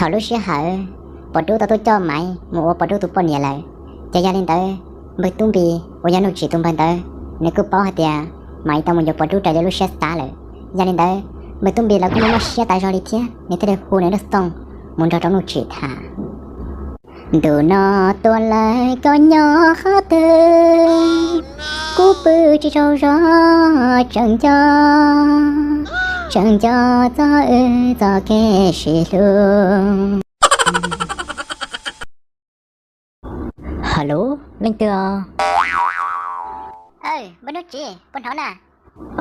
Thaum lub sij hawm Pov Dub tau tuaj coj Maiv mus ua Pov Dub tus poj niam lawm, ces yog li ntawd npawg Tub Npis uas yog Nuj Tsim tus npawg ntawd, nws kuj paub hais tias Maiv tau mus yuav Pov Dub raws li lub siab xav lawm. Yog li ntawd npawg Tub Npis los kuj muaj muaj siab tas zog li thiab, nws thiaj li hu nws lub xov tooj mus nrog rau Nuj Tsim tham. Ntu no tuaj lawm koj nyob qhov twg, kuv pw tsis tsaug zog, tseem nco, tseem nco txog wb txoj kev sib hlub. Hello, leej twg os? Npawg Nuj Tsim, puas hnov na?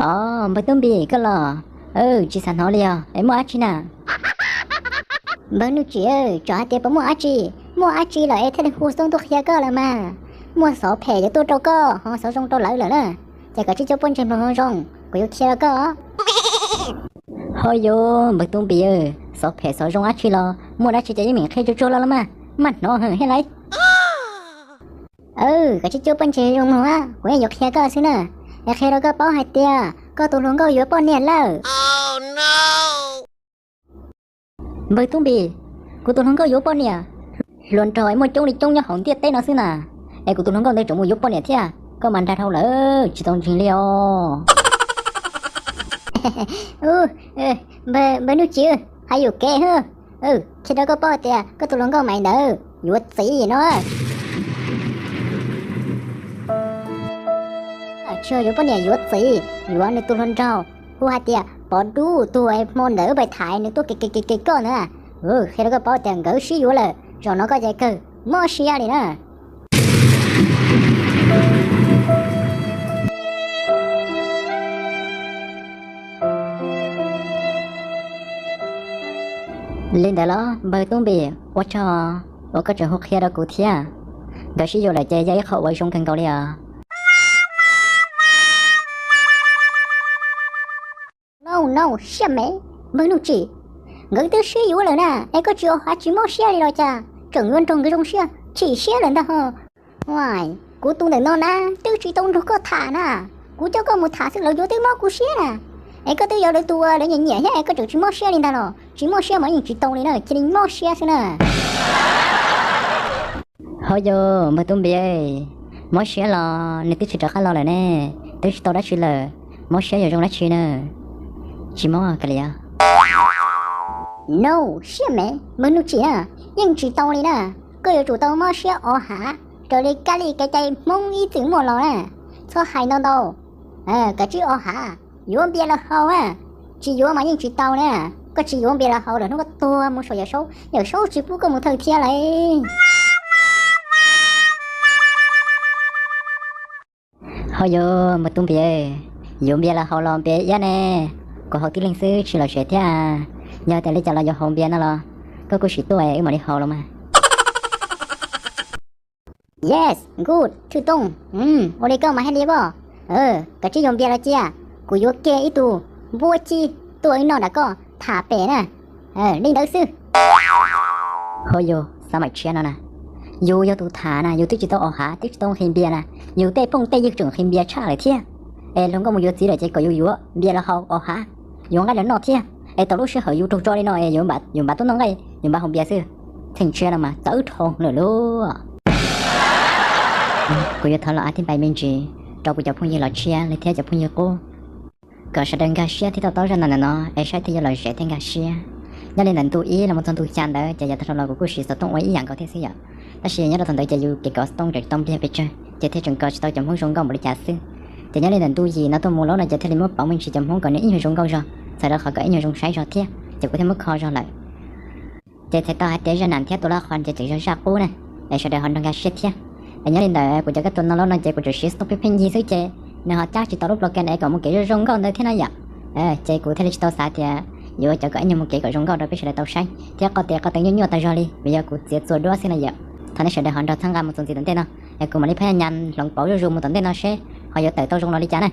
Os, npawg Tub Npis koj los? Tsis xav hnov li os, es muaj dab tsi na? Npawg Nuj Tsim, txawm hais tias puas muaj dab tsi, muaj dab tsi lawm es thiaj li hu xov tooj tuaj qhia koj lawm mas. Muaj xov phem yuav tuaj rau koj ho xov zoo rau lawv lawm na. Ces koj tsij cuab pob ntseg mloog zoo zoo, kuv yuav qhia rau koj. Ho yus npawg Tub Npis, xov phem xov zoo dab tsi los muaj dab tsi ces yeej meem qhia tsuag tsuag los los mas, maj hnov heev thiab lauj. Koj tsij cuab pob ntseg zoo mloog, kuv yeej yuav qhia koj xwb na. Es qhia rau koj paub hais tias koj tus hluas nkauj yuav poj niam lawm. Npawg Tub Npis, kuv tus hluas nkauj yuav poj niam? Hluas nraug es muaj coob li coob nyob hauv ntiaj teb no xwb na. Es kuv tus hluas nkauj ntawd tseem mus yuav poj niam thiab, koj mas nrag dhau lawm tsis tau ntseeg li os. Npawg Nuj Tsim, hais yuam kev, qhia rau koj paub tias koj tus hluas nkauj Maiv ntawd yuav txiv no. Tsis yuav poj niam, yuav txiv, yuav nws tus hluas nraug hu hais tias Pov Dub, tus hmo ntawd pais tham nws tuaj ke ke ke koj ntawd. Qhia rau koj paub tias nkawd sib yuav lawm, zaum no koj ces kawg mob siab li na. Li ntawd los npawg Tub Npis, ua tsaug uas koj tseem hu qhia rau kuv thiab. Nkawd sib yuav lawm ces yog ib qho uas zoo kawg nkaus li os. No no, siab me, npawg Nuj Tsim, nkawd twb sib yuav lawm na es koj tsis ua hav tsis mob siab li los cas? Tseem yuav nrog nkawd zoo siab, chim siab lawm ntag ho. Kuv tus ntawm no na twb tsis tau nrog koj tham na, kuv coj koj mus tham xwb lawv yuav twb mob kuv siab na. Es koj twb yog lawv tus uas lawv nyiam nyiam thiab es koj tseem tsis mob siab li ntag los? Tsis mob siab mas yeej tsis tau li na, cia li mob siab xwb na. Ho yus npawg Tub Npis, mob siab los nws twb tsis rov qab los lawm ne, twb tsis tau dab tsi lawm, mob siab yuav zoo dab tsi na? Tsis mob kav liam. No, siab me, npawg Nuj Tsim na, yeej tsis tau li na. Koj yuav tsum tau mob siab o hav raws li kab li kev cai Hmoob ib txwm muaj los na. Txhob hais ntau ntau, kav tsij o hav, yuav npias los haus na. Tsis yuav mas yeej tsis tau na. Koj tsis yuav npias los haus lawm hnub koj tuag mus saum Yawm Saub, Yawm Saub tsis pub koj mus thawj thiab lauj. Ho yus npawg Tub Npis, yuav npias los haus los npias iab ne, kuv haus tib leeg xwb tsis lom zem thiab. Yog tias li cas los yuav haus npias no los koj kuj sim tuaj wb mam li haus los mas. Yes, good, Thwj Tooj, ua li koj mas thiaj li voj. Kav tsij yuav npias los cia, kuv yuav kiag ib tug npuab cib tuaj wb noj nram koj tham pem na. Li ntawd xwb. Ho yus xav maim tshiab no na, yus yog tus tham na, yus twb tsis tau o hav twb tsis tau nqhis npias na, yus tej phooj tej ywg tseem nqhis npias tshaj lawm thiab. Es hluas nkauj mus yuav txiv lawm ces kom yus yuav npias los haus o hav, yuav nqaij los noj thiab. Es tau lub sij hawm yus raug tso li no es yus npam tuaj noj nqaij yus npam haus npias xwb. Theej tshiab no mas txawv dhau lawm lauj. Kuv yuav thov los as thiab npais me ntsis rau kuv cov phooj ywg los tshiab li thiab cov phooj ywg qub, kom sawv daws nkag siab thiab to taub zaj ntawm no es saib thiaj yuav lom zem thiab nkag siab. Nyob li ntawm ntu ib los mus txog ntu xya ntawd ces yav tag dhau los kuv kuj siv xov tooj ua ib yam nkaus thiab xwb yom. Tab sis nyob rau thaum ntawd ces yus kev kov xov tooj tseem tsis tau npliag pes tsawg ces thiaj tseem kov tsis tau cov Hmoob zoo nkauj npaum li cas xwb. Ces nyob li ntawm ntu yim no tuaj mus laub no ces thiaj li muab pauv me ntsis cov Hmoob kom nws ib nyuag zoo nkauj zog, txhawm rau qhov kom ib nyuag zoo saib zog thiab, ces kuv thiaj muab kho zog lawm. Ces txhais tau hais tias zaj nam thiab tus laj qhov ces tseem yog zaj qub na, es sawv daws ho nrog nkag siab thiab. Es nyob li ntawd kuv cov kab tua no laub no ces kuv tseem siv xov tooj pheej pheej yig xwb ces nws ho cab tsis tau lub plo ke es kom mus kev zoo zoo nkauj ntawd thiab na yom. Ces kuv thiaj li tsis tau xav tias yuav cov kom ib nyuag mus kev kom zoo nkauj rau peb sawv daws tau saib thiab qoj tes qoj teev nyuaj nyuaj tas zog li vim yog kuv txiav txua duab xwb na yom. Thov nej sawv daws ho nrog txhawb nqa mus txuas ntxiv tom ntej no, es kuv mam li phab nyas hloov pauv zuj zus mus tom ntej no seb ho yuav tawm tau zoo los li cas na.